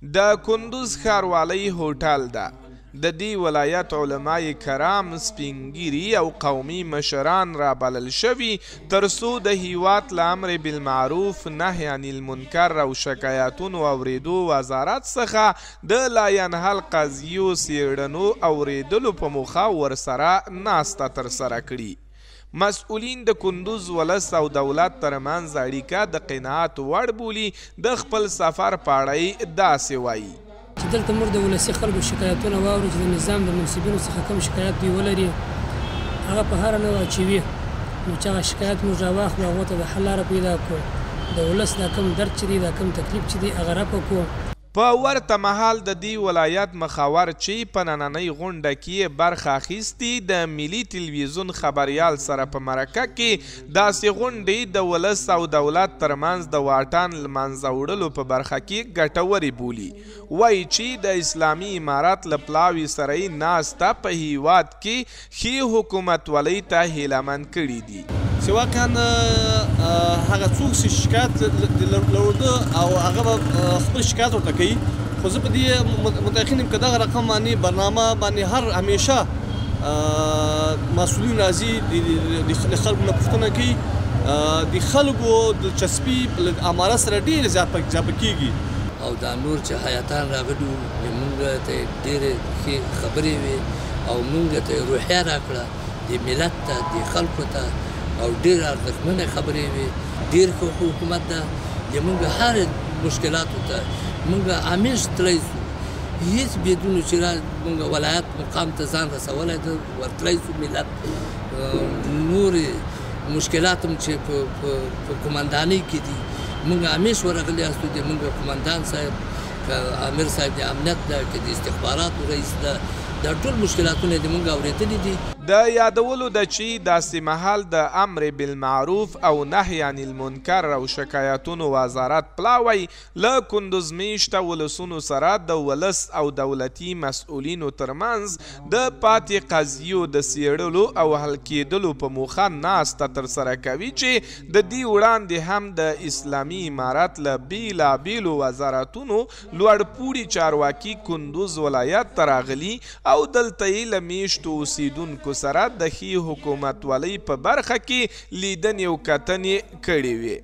د کندوز ښاروالۍ هوټل ده. د دې ولایت علماء کرام، سپین ږیري او قومي مشران رابلل شوي تر څو د هیواد له امر بالمعروف، نهی عن المنکر او شکایتونو اوریدو وزارت څخه د لاینحل قضیو څېړنو اوریدلو په موخه ورسره ناسته ترسره کړي. مسؤلین د کندوز ولس او دولت ترمنځ اړیکه د قناعت وړ بولي، د خپل سفر په اړه یې داسې وایي. چې دلته موږ د ولسي خلکو شکایتونه واورو، چې د نظام د منصبینو څخه کوم شکایت دوی ولري، هغه په هره نوع چې وي، نو چې هغه شکایت موږ راواخلو، هغو ته د حل لاره پیدا کړو، د ولس دا کوم درد چې دی، دا کوم تکلیف چې دی، هغه رفع کړو. په ورته مهال د دې ولایت مخور چې په نننۍ غونډه کې یې برخه اخیستې، د ملي تلویزیون خبریال سره په مرکه کې داسې غونډې د ولس او دولت ترمنځ د واټن لمنځه وړلو په برخه کې ګټورې بولي، وایي چې د اسلامي امارت له پلاوي سره یې ناسته په هیواد کې ښې حکومتولۍ ته هیله من کړي دي. چې واقعا هغه څوک چې شکایت لرده او هغه به خپل شکایت ورته کوي، خو زه په دې متیقن یم که دغه رقم باندې برنامه باندې هر همیشه مسؤلین راځي، د خلکو نه پوښتنه کوي، د خلکو دلچسپي له امارت سره ډېره زیاته کېږي. او دا نور چې حیاتان راغلي وو، موږ ته یې ډېرې ښې خبرې وې او موږ ته یې روحیه راکړه، د ملت ته، د خلکو ته، او ډېر ارزښتمنې خبرې وې. ډېر ښه حکومت ده، د موږ هر مشکلاتو ته موږ همیش تللی سو، هیڅ بېدونو چې را موږ ولایت مقام ته ځان رسولی ده ورتللی سو. ملت نورې مشکلات هم چې په قومندانۍ کې دي، موږ همیش ورغلي یاستو. د موږ قومندان صاحب که امیر صاحب د امنیت ده که د استخباراتو رئیس ده، دا ټول مشکلاتونه د موږ اورېدلي دي. د یادولو ده چې داسې مهال د امر بالمعروف او نهی عن المنکر او شکایتونو وزارت پلاوی له کندوز میشته ولسونو سره د ولس او دولتي مسؤلینو ترمنځ د پاتې قضیو د څېړلو او حل کېدلو په موخه ناسته ترسره کوي، چې د دې وړاندې هم د اسلامي امارت له بېلابېلو وزارتونو لوړپوړي چارواکي کندوز ولایت ته راغلي او دلته یې له میشتو اوسېدونکو سره د ښې حکومتولۍ په برخه کې لیدنې او کتنې کړې وې.